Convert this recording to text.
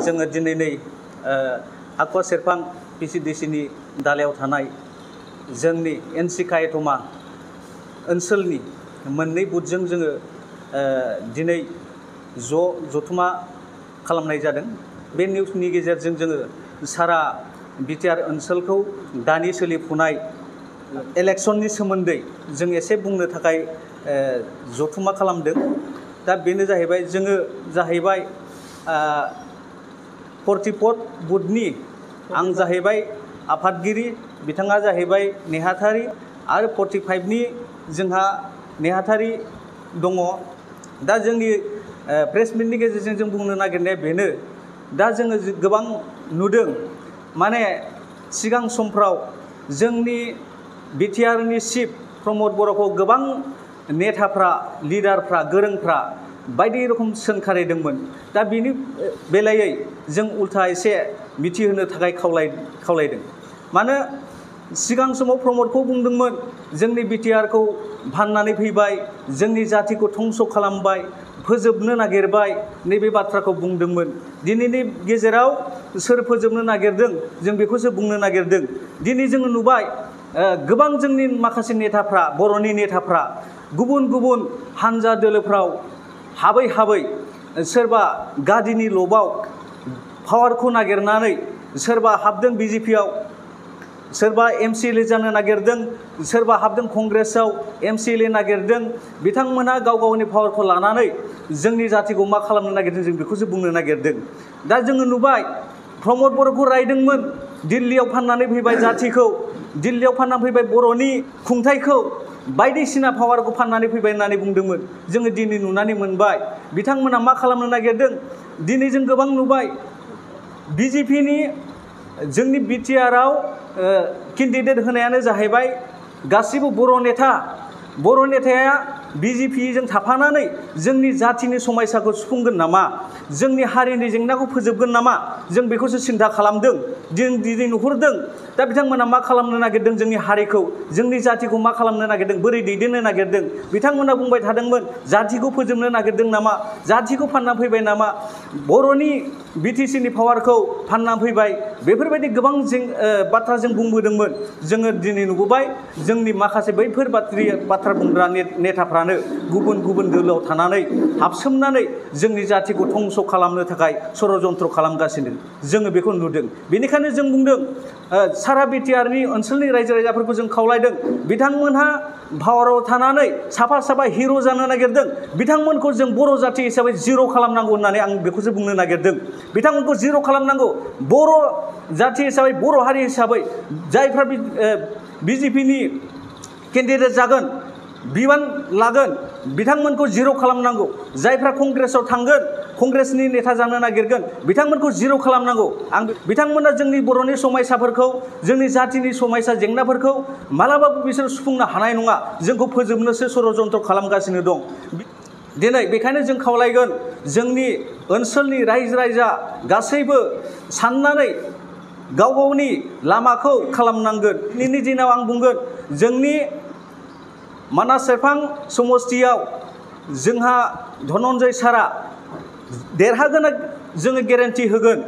जोङो दिनै नै हाखुवा सेरफां पिसिडिसिनि दालायाव थानाय जोंनि एनसि कायथमा ओनसोलनि मोननै बुथजों जोङो दिनै जथुमा खालामनाय जादों। बे निउसनि गेजेरजों जोङो सारा बिटिआर ओनसोलखौ दानि सोलिफुनाय इलेक्शननि सोमोन्दै जों एसे बुंनो थाखाय जथुमा खालामदों। दा बेनो जाहैबाय जोङो जाहैबाय 44 बुथनि आं जाहैबाय आफादगिरि, बिथाङा जाहैबाय नेहाथारि आरो 45नि जोंहा नेहाथारि दङ। दा जोंनि प्रेस मिटनि गेजेरजों जों बुंनो नागिरनाया बेनो, दा जोङो गोबां नुदों माने सिगां समफ्राव जोंनि बिटिआरनि चिफ प्रमद बर'खौ गोबां नेताफ्रा, लिडारफ्रा, गोरोंफ्रा बायदि रोखोम सोंखारिदोंमोन। दा बिनि बेलायै जों उल्था एसे मिथिहोनो थाखाय खावलायदों। मानो सिगां समाव प्रमदखौ बुंदोंमोन जोंनि बिटिआरखौ फाननानै फैबाय, जोंनि जातिखौ धंस खालामबाय, फोजोबनो नागिरबाय, नैबे बाथ्राखौ बुंदोंमोन। दिनैनि गेजेराव सोर फोजोबनो नागिरदों जों बेखौसो बुंनो नागिरदों। दिनै जोङो नुबाय गोबां जोंनि माखासे नेताफ्रा, बर'नि नेताफ्रा गुबुन गुबुन हानजा दोलोफ्राव हाबै हाबै सोरबा गादिनि लबाव पावारखौ नागिरनानै सोरबा हाबदों बिजेपिआव, सोरबा एमसिएलए जानो नागिरदों, सोरबा हाबदों कंग्रेसआव एमसिएलए नागिरदों। बिथांमोनहा गाव गावनि पावारखौ लानानै जोंनि जातिखौ मा खालामनो नागिरदों जों बेखौसो बुंनो नागिरदों। दा जोङो नुबाय प्रमद बर'खौ रायदोंमोन, दिल्लीयाव फाननानै फैबाय जातिखौ, दिल्लीयाव फाननानै फैबाय बर'नि खुंथाइखौ, बायदिसिना पावारखौ फाननानै फैबाय होननानै बुंदोंमोन। जोङो दिनै नुनानै मोनबाय बिथांमोना मा खालामनो नागिरदों। दिनै जों गोबां नुबाय बिजेपिनि जोंनि बिटिआरआव केन्डिडेट होनायानो जाहैबाय गासिबो बर' नेता। बर' नेताया बिजेपिजों थाफानानै जोंनि जातिनि समयसाखौ सुफुंगोन नामा, जोंनि हारिनि जेंनाखौ फोजोबगोन नामा, जों बेखौसो सिन्था खालामदों। जों दिनै नुहुरदों दा बिथांमोना मा खालामनो नागिरदों, जोंनि हारिखौ, जोंनि जातिखौ मा खालामनो नागिरदों, बोरै दैदेननो नागिरदों। बिथांमोना बुंबाय थादोंमोन जातिखौ फोजोबनो नागिरदों नामा, जातिखौ फानना फैबाय नामा, बर'नि बिटिसिनि पावारखौ फानना फैबाय, बेफोरबायदि गोबां बाथ्रा जों बुंबोदोंमोन। जोङो दिनै नुबोबाय जोंनि माखासे बैफोर बाथ्रा बुंग्रा नेताफ्रानो गुबुन गुबुन दोलोआव थानानै हाबसोमनानै जोंनि जातिखौ धंस खालामनो थाखाय षड़यन्त्र खालामगासिनो, जोङो बेखौ नुदों। बेनिखायनो जों बुंदों सारा बिटिआरनि ओनसोलनि रायजो राजाफोरखौ जों खावलायदों, बिथांमोनहा पावाराव थानानै साफा साफा हिर' जानो नागिरदों, बिथांमोनखौ जों बर' जाति हिसाबै जिर' खालामनांगौ होननानै आं बेखौसो बुंनो नागिरदों। बिथांमोनखौ जिर' खालामनांगौ। बर' जाति हिसाबै, बर' हारि हिसाबै जायफ्रा बिजेपिनि केन्डिडेट जागोन, बिबान लागोन, बिथांमोनखौ जिर' खालामनांगौ। जायफ्रा कंग्रेसआव थांगोन, कंग्रेसनि नेता जानो नागिरगोन, बिथांमोनखौ जिर' खालामनांगौ। बिथांमोना जोंनि बर'नि समयसाफोरखौ, जोंनि जातिनि समयसा जेंनाफोरखौ मालाबाबो बिसोर सुफुंनो हानाय नङा, जोंखौ फोजोबनोसो षड़यन्त्र खालामगासिनो दं। दिनै बेखायनो जों खावलायगोन जोंनि ओनसोलनि रायजो राजा गासैबो साननानै गाव गावनि लामाखौ खालामनांगोन। दिनैनि दिनाव आं बुंगोन जोंनि मानास सेरफां समस्तियाव जोंहा धनन्जय सारा देरहागोन, जोङो गेरेन्टि होगोन।